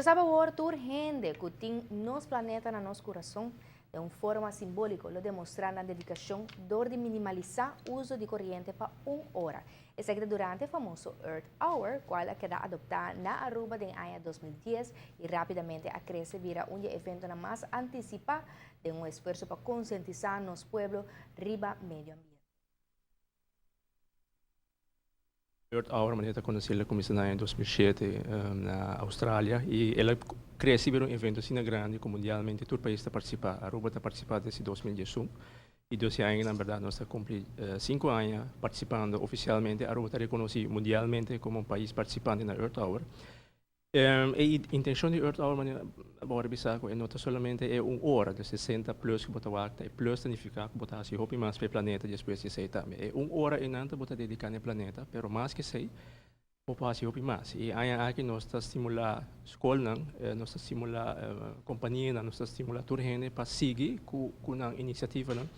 Djasabra awor tur hende ku tin nos planeta na nos kurason, den un forma simbóliko lo demostrá nan dedikashon dor di minimalisá uso di koriente pa un ora. Esaki ta durante e famoso Earth Hour, kual a keda adoptá na Aruba den aña 2010 i rápidamente a krese bira un di e eventonan mas antisipá den un esfuerso pa konsientisá nos pueblo riba medio ambiente. Earth Hour manera ta konosé el a kuminsá na aña 2007 na Australia i el a krese bira un evento asina grandi ku mundialmente tur pais ta partisipá. Aruba ta partisipá desde 2011 i dos aña nan bèrdat nos ta kumpli 5 aña partisipando ofisialmente. Aruba ta rekonosí mundialmente komo un pais partisipante na Earth Hour. E intencion di Earth Hour, manera bo a bisa, cu e no ta solamente e un ora de 60 plus cu bo ta wak, e plus ta significa cu bo ta haci hopi mas pa e planeta despues di esey tambe. E un ora einan bo ta dedica na e planeta, pero mas cu esey, bo por haci hopi mas. Y aña aki nos ta stimula scolnan, nos ta stimula companianan, nos ta stimula tur hende pa sigui cu nan iniciativanan.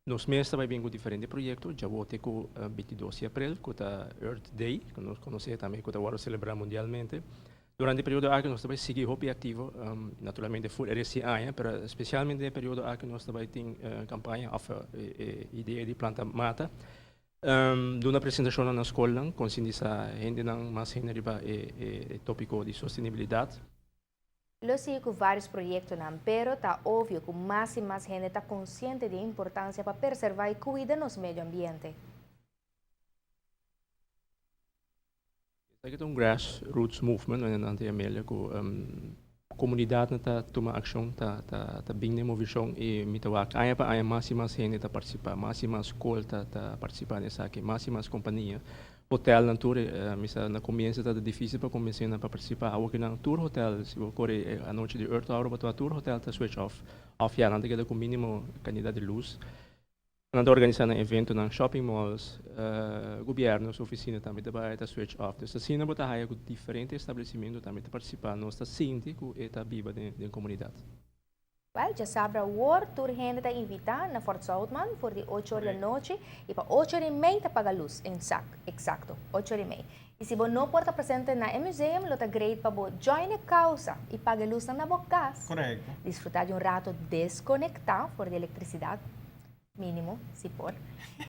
Nos mes ta bin cu diferente proyecto, ya te cu 22 di april, cu ta Earth Day, cu nos conoce tambe, cu ta wordo celebra mundialmente. Durante e periodo aki nos ta bay sigui hopi activo, naturalmente full e aña, pero specialmente den e periodo aki nos ta bay tin campaña of idea di planta mata. Duna presentacion na scol, concientisa hendenan, mas hende riba e topico di sostenibilidad. Lo sigui cu varios proyectonan, pero ta obvio cu mas y mas hende ta consciente di e importancia pa preserva y cuida nos medio ambiente. Esaki ta un grassroots movement, manera nan Amelia, cu comunidad ta tuma accion, ta bin den movecion y mi ta wak aña pa aña mas y mas hende ta participa, mas y mas scol ta participa den esaki, mas y mas compania. Hotel nan tur, mi sa na comienso ta dificil pa convence nan pa participa. Awor cu nan tur hotel, si bo core anochi di Earth Hour, bo tur hotel ta switch off. Of ja, nan ta keda cu minimo cantidad di luz. Nan ta organisa evento na shopping malls, gobierno, su oficina tambe ta ta switch off. Dus asina bo ta haya cu diferente establecimento tambe ta participa. Nos ta sinti cu e ta biba den comunidad. Well, djasabra awor, tur hende ta invita na Fort Zoutman for di 8 or di anochi y pa 8 or y mey ta paga luz, exacto, 8 or y mey. Y si bo no por ta presente na museum, lo ta great pa bo join e causa y paga luz na bo cas. Disfruta di un rato desconecta for di electricidad, minimo, si por.